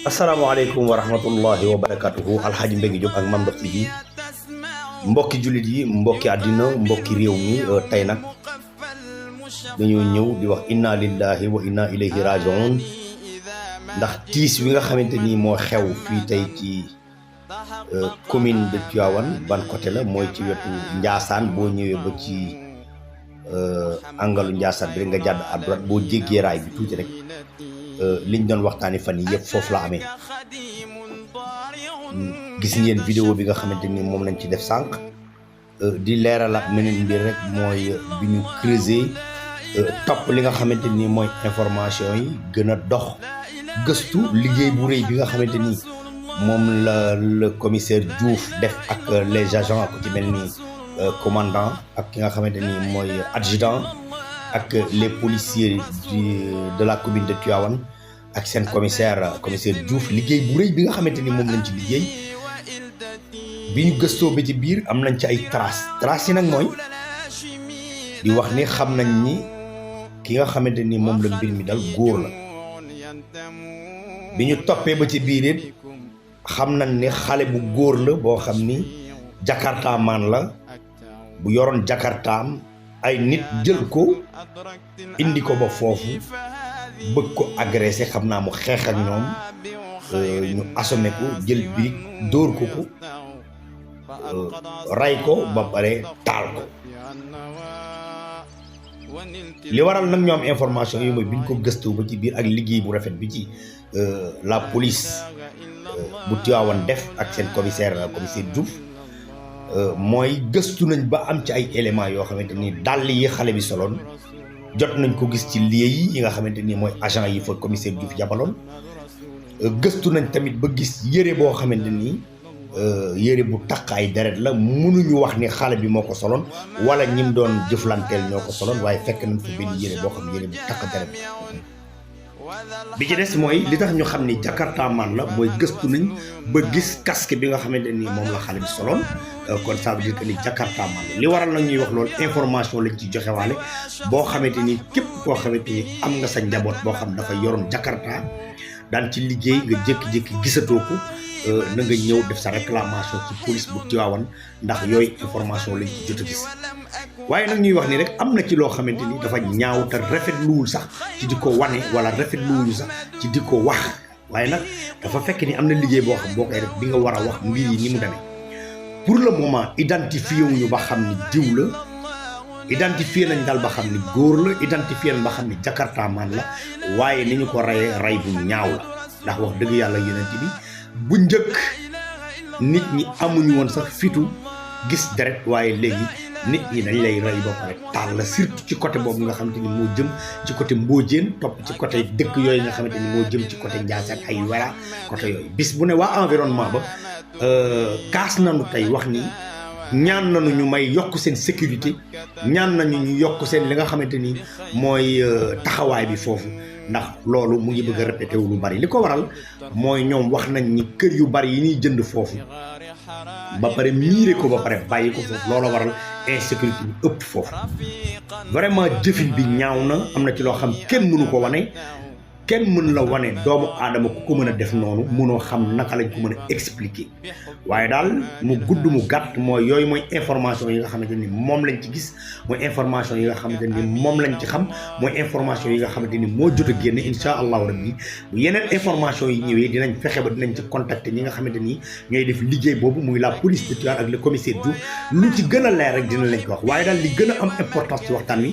asalaamaaleykum wa rahmatullahi wa barakatuhu alxaaji Mbengue Diop ak Mame Ndokh TV mbokki jullit yi mbokki àddina mbokki réew mi tey nag dañoo ñëw di wax inna lillahi wa inna ilayhi rajiun ndax tiis wi nga xamante ni moo xew fii tey ci commune de Tivaouane ban côté la mooy ci wetu Ndiassane boo ñëwee ba ci angalu Ndiassane bi rek nga jàdd à droite boo jéggee raay bi tuuti rek liñ doon waxtaani fan yi yëpp foofu la amee gis ngeen vidéo bi nga xamante ni moom lañ ci def sànq di leeralaat meneen mbir rek mooy bi ñu creuser topp li nga xamante ni mooy information yi gën a dox gëstu liggéey bu rëy bi nga xamante ni moom la le commissaire Diouf def ak les agents ku ci mel ni commandant ak ki nga xamante ni mooy adjudant ak les policiers de la commune de Tivaouane ak seen commissaire Diouf liggéey bu rëy bi nga xamante ni moom lañ ci liggéey bi ñu gëstoo ba ci biir am nañ ci ay traces yi nag mooy di wax ni xam nañ ni ki nga xamante ni moom la mbir mi dal góor la bi ñu toppee ba ci biir it xam nañ ni xale bu góor la boo xam ni Jakarta man la bu yoroon Jakartaam ay nit jël ko indi ko ba foofu bëgg ko agressé xam naa mu xeex ak ñoom ñu assommé ko jël birig dóor ko ray ko ba pare taal ko li waral nag ñoom information yi mooy bi ñu ko gëstu ba ci biir ak liggéey bu rafet bi ci la police bu Tivaouane def ak seen commissaire Diouf mooy gëstu nañ ba am ci ay éléments yoo xamante ni dàll yi xale bi soloon jot nañ ko gis ci lieu yi nga xamante ni mooy agent yi fa commissaire Diouf jàppaloon gëstu nañ tamit ba gis yére boo xamante ni yére bu taq ay deret la mënuñu wax ni xale bi moo ko soloon wala ñim doon jëflanteel ñoo ko soloon waaye fekk nañ fa benn yére boo xam yére bu taq deret bi ci des mooy li tax ñu xam ni Jakarta man la mooy gëstu nañ ba gis casque bi nga xamante ni moom la xale bi soloon kon ça veut dire que ni Jakarta man la li waral nag ñuy wax loolu information lañ ci joxewaale boo xamante ni képp koo xamante ni am nga sa njaboot boo xam dafa yoroon Jakarta daan ci liggéey nga jékki-jékki gisatoo ko na nga ñëw def sa réclamation ci police bu Tivaouane ndax yooyu information lañ ci jot a gis waaye nag ñuy wax ni rek am na ci loo xamante ni dafa ñaaw te rafetluwul sax ci di ko wane wala rafetluwuñu sax ci di ko wax waaye nag dafa fekk ni am na liggéey boo xam boo koy def bi nga war a wax mbir yi ni mu demee pour le moment identifié wuñu ba xam ni diw la identifié nañ daal ba xam ni góor la identifié nañ ba xam ni Jakarta man la waaye ni ñu ko rayee ray bu ñaaw la ndax wax dëgg yàlla yonent bi bu njëkk nit ñi amuñu woon sax fitu gis deret waaye léegi nit ñi dañ lay rey ba pare taal la surtout ci côté boobu nga xamante ni moo jëm ci côté Mbodiène topp ci côté dëkk yooyu nga xamante ni moo jëm ci côté Ndiassane ay wala côté yooyu bis bu ne waa environnement ba kaas nañu tey wax ni ñaan nañu ñu may yokk seen sécurité ñaan nañu ñu yokk seen li nga xamante ni mooy taxawaay bi foofu ndax loolu mu ngi bëgg a répété wu lu bari li ko waral mooy ñoom wax nañ ni kër yu bari yi ñuy jënd foofu ba pare miire ko ba pare bàyyi ko foofu loolu waral insécurité bi ëpp foofu vraiment jëfin bi ñaaw na am na ci loo xam kenn mënu ko wane kenn mën la wane doomu aadama ku ko mën a def noonu mënoo xam naka lañ ko mën a expliquer waaye daal mu gudd mu gàtt mooy yooyu mooy information yi nga xamante ni moom lañ ci gis mooy information yi nga xamante ni moom lañ ci xam mooy information yi nga xamante ni moo jot a génne insha allahu rabbi bu yeneen information yi ñëwee dinañ fexe ba dinañ ci contacter ñi nga xamante ni ñooy def liggéey boobu muy la police de Tivaouane ak le commissaire Diouf lu ci gën a leer rek dina lañ ko wax waaye daal li gën a am importance ci waxtaan wi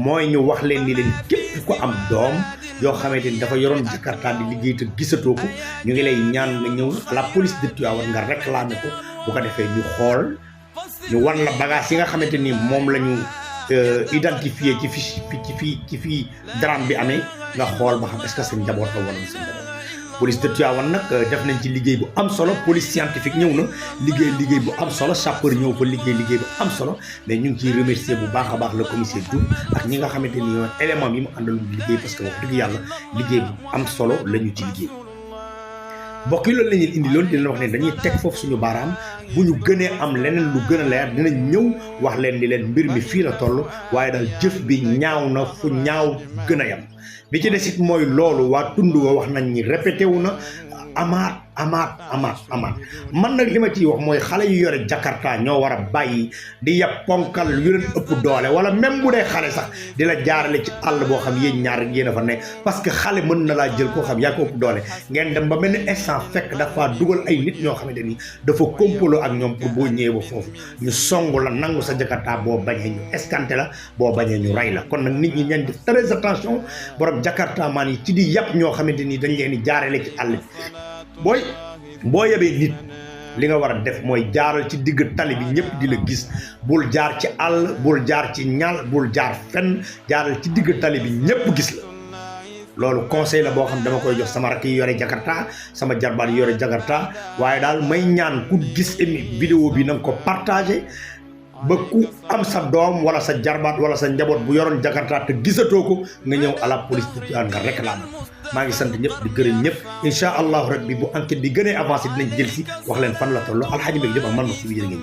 mooy ñu wax leen ni leen képp ko am doom yoo xamante ni dafa yoroon Jakarta di liggéey te gisatoo ko ñu ngi lay ñaan nga ñëw à la police de Tivaouane nga réclamer ko bu ko defee ñu xool ñu wan la bagage yi nga xamante ni moom la ñu identifié ci fii drame bi amee nga xool ba xam est-ce que seen njaboot la wala seen njaboot police de Tivaouane nag def nañ ci liggéey bu am solo police scientifique ñëw na liggéey bu am solo sapeur ñëw fa liggéey bu am solo mais ñu ngi ciy remercier bu baax a baax le commissaire Diouf ak ñi nga xamante ni yoon élément yi mu àndal liggéey parce que wax dëgg yàlla liggéey bu am solo la ñu ci liggéey mbokk yi loolu la ñuy indi loolu dina wax ne dañuy teg foofu suñu baaraam bu ñu gënee am leneen lu gën a leer dinañ ñëw wax leen ni leen mbir mi fii la toll waaye daal jëf bi ñaaw na fu ñaaw gën a yam bi ci des it mooy loolu waa tund wa wax nañ ni répété wu na amaat man nag li ma ciy wax mooy xale yu yore Jakarta ñoo war a bàyyi di yab ponkal yu leen ëpp doole wala même bu dee xale sax di la jaarale ci àll boo xam yéen ñaar yéen a fa ne parce que xale mën na laa jël koo xam yaa ko ëpp doole ngeen dem ba mel ni instant fekk dafa dugal ay nit ñoo xamante ni dafa complot ak ñoom pour boo ñëwee ba foofu ñu song la nangu sa Jakarta boo bañee ñu escanté la boo bañee ñu rey la kon nag nit ñi ñeen def très attention borom Jakarta maan yi ci di yàpp ñoo xamante ni dañ leen di jaarale ci àll bi boo yebee nit li nga war a def mooy jaaral ci digg tali bi ñëpp di la gis bul jaar ci àll bul jaar ci ñal bul jaar fenn jaaral ci digg tali bi ñëpp gis la loolu conseil la boo xam dama koy jox sama rakk yi yore Jakarta sama jarbaat yi yore Jakarta waaye daal may ñaan ku gis vidéo bi na nga ko partagé ba ku am sa doom wala sa jarbaat wala sa njaboot bu yoroon Jakarta te gisatoo ko nga ñëw à la police nga réclame maa ngi sant ñëpp di gërëm ñëpp incha allahu rabbi bu enquête bi gënee avancé dinañ jël si wax leen fan la toll alxaaji mbégi jëm ak man ma si bi jërë ngeen